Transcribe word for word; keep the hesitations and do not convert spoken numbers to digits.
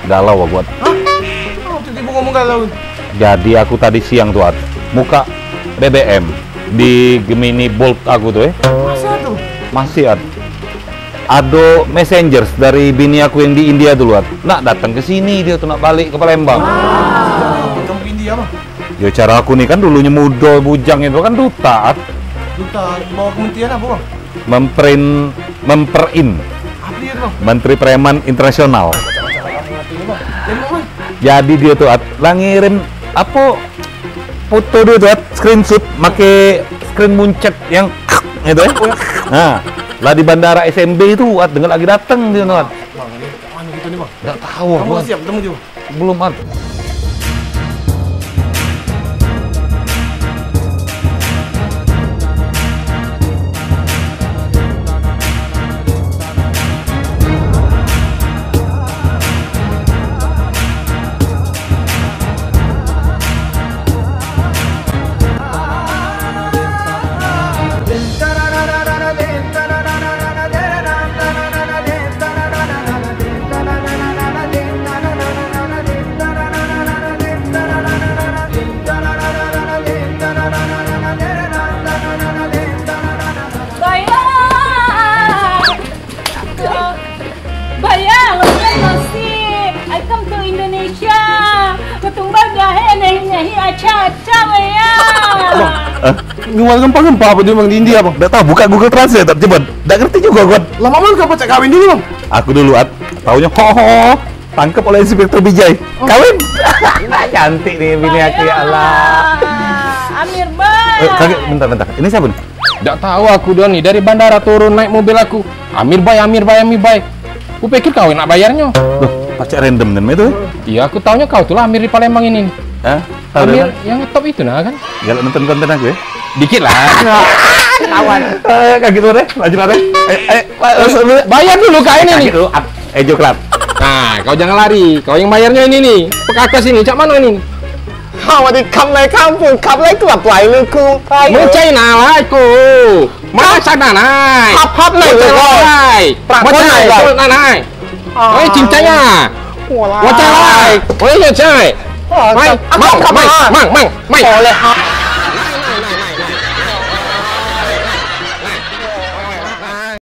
Galau aku, At. Hah? Apo tiba-tiba ngomong galau? Jadi aku tadi siang tu, At, muka B B M di Gemini Bold aku tu, eh. Masih ado? Masih, At. Ado messengers dari bini aku yang di India dulu, At. Nak datang ke sini dio tu, nak balik ke Palembang. Datang ke India, Bang? Yo, cara aku ni kan dulunyo mudo bujang itu kan duta, At. Duta bawa kementerian apo, Bang? Memperin, memperin. Apo dio tu, Bang? Menteri Preman Internasional. Jadi, Bang, jadi dio tu, At, lah ngirim apo, foto dio tu, At, screenshot make screen muncet yang itu, eh. Nah, lah di bandara S M B tu, At, dengar lagi datang dio tu, At. Bang, ini anu kito ni, Bang. Dak tahu, Bang. Kamu dah siap ketemu dio? Belum, At. Bayar! Bayar, long time no see. I come to Indonesia. Ketumbar jahe, nahi-nahi, acha-acha, bayar. Bang, eh, ngomong gempa-gempa apo dio, Bang, di India, Bang? Dak tahu, buka Google Translate, coba. Dak ngerti juga, Gon. Lama banget, kapan cak kawin dulu, Bang? Aku dulu, At. Taunya, ho, ho, ho. Tangkep oleh Inspektur Bijay. Oh. Kawin. Cantik nih bini aku, ya Allah. Amir, Bang. Eh, kagek, bentar, bentar. Ini siapa nih? Dak tahu aku, Don, nih. Dari bandara turun, naik mobil aku. Amir, Bay, Amir, Bay, Amir, Bay. Ku pikir kau nak bayarnyo. Loh, pacak random nih itu, eh? Iya, aku taunya kau tuh lah Amir di Palembang ini nih. Hah? Tahu dari Amir mana? Yang ngetop itu nah, kan? Galak nonton konten aku, ya? Dikit lah. Ketahuan. Eh, kayak gitu deh, lanjut deh. Eh, eh, eh, eh, eh. Bayar dulu kau ini nih. Kayak gitu, at-, eh, Joklat. Nah, kau jangan lari. Kau yang bayarnya ini nih. Pekakas ini, cak mana ini? Kau di kap naik kampung, kap naik kelap lain ku. Mencai nalai ku. Masa nanai? Hap, hap, nai, Bocah nai. Lalai. Prakon, Bocah nai, nai, Bang. Bocah nanai. Ah. Oi, cincanya. Walai. Bocah lalai. Oi, bocah. Ah, Mai, hap, mang, hap, mang, hap. Mang, mang, mang. Oleh hap.